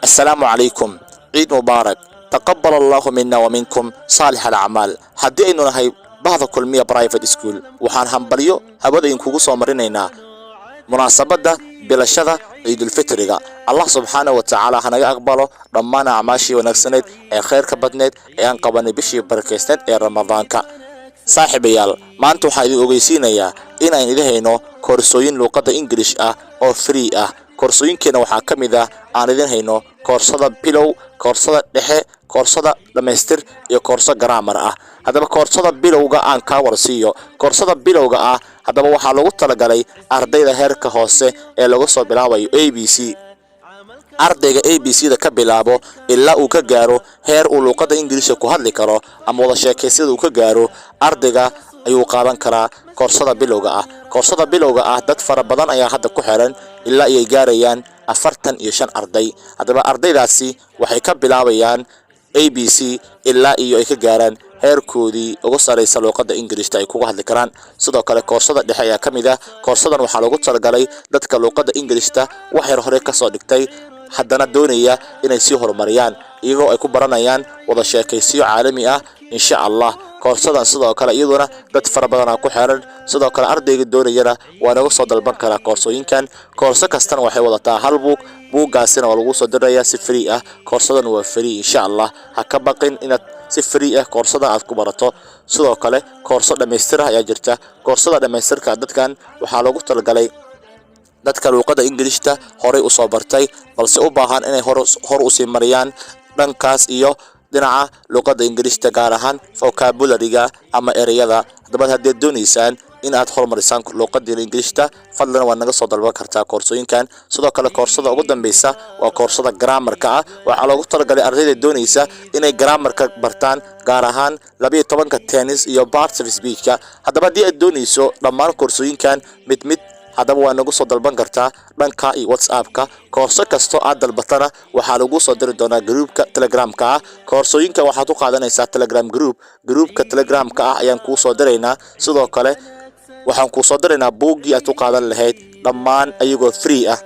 Assalaamu calaykum, ciid mubaarak, taqabal Allahu mina wa minkum saalix alacmaal. Haddii aynu nahay bahda Kulmiya Private School, waxaan hambalyo hawada idinkugu soo marinaynaa munaasabadda bilashada Ciidulfitriga. Allah subxaana wa tacaala hanaga aqbalo dhammaan acmaashii wanaagsaneed ee khayrka badneed ee aan qabanay bishii barakaysneed ee Ramadaanka. Saaxiibayaal, maanta waxaan idin ogeysiinayaa in aan idin hayno koorsooyin luuqadda Ingilish ah oo free ah. Koorsooyinkeena waxaa ka mid ah aan idin hayno koorsada bilow, koorsada dhexe, koorsada dhammaystir iyo koorso grammar ah. Haddaba koorsada bilowga aan kaa warsiiyo. Koorsada bilowga ah haddaba waxaa lagu talagalay ardayda heerka hoose ee laga soo bilaabayo ABC. Ardayga ABC da ka bilaabo ilaa uu ka gaaro heer uu luuqadda Ingiliishka ku hadli karo ama wada sheekaysyada uu ka gaaro, ardayga ayuu qaadan karaa koorsada bilowga ah. Koorsada bilowga ah dad fara badan ayaa hadda ku xiran, ilaa ayay gaarayaan 45 arday. Haddaba ardaydaasi waxay ka bilaabayaan ABC ilaa iyo ay ka gaaraan heerkoodii ugu saraysa luuqadda Ingilishta ay kuga hadli karaan. Sidoo kale koorsada dhexe ayaa ka mid ah. Koorsadan waxaa loogu talagalay dadka luuqadda Ingilishta wax yar hore kasoo dhigtay, haddana doonaya inay sii horumariyaan, iyagoo ay ku baranayaan wada sheekaysiyo caalami ah, insha Allah. Koorsadan sidoo kale iyaduna dad fara badanaa ku xiran. Sidoo kale ardayga doonayana waa naga soo dalban karaa koorsooyinkan. Koorso kastana waxay wadataa hal buug, buuggaasina waa lagu soo dirayaa si free ah. Koorsadan waa free, insha Allah. Ha ka baqin inaad si free ah koorsadan aad ku barato. Sidoo kale koorso dhammaystir ah ayaa jirta. Koorsada dhammaystirka dadkan waxaa loogu talagalay dadka luuqadda Ingilishta horay usoo bartay, balse u baahan inay hor usii mariyaan dhankaas iyo dhinaca luuqadda Ingilishta, gaar ahaan vocabulary-ga ama ereyada. Haddaba haddaad doonaysaan in aad horumarisaan luuqadiina Ingilishta, fadlan waad naga soo dalban kartaa koorsooyinkan. Sidoo kale koorsada ugu dambeysa waa koorsada grammarka ah. Waxaa loogu talagalay ardayda doonaysa inay grammarka bartaan, gaar ahaan 12-ka tense iyo parts of speechka. Haddaba haddii aad doonayso dhammaan koorsooyinkan mid mid, haddaba waa nagu soo dalban kartaa dhanka iyo WhatsAppka. Koorso kastoo aad dalbatana waxaa lagu soo diri doonaa groupka Telegramka ah. Koorsooyinkan waxaad ku qaadanaysaa Telegram group. Groupka Telegramka ah ayaan kuu soo diraynaa. Sidoo kale waxaan kuu soo diraynaa buuggii aad ku qaadan lahayd dhammaan ayagoo free ah.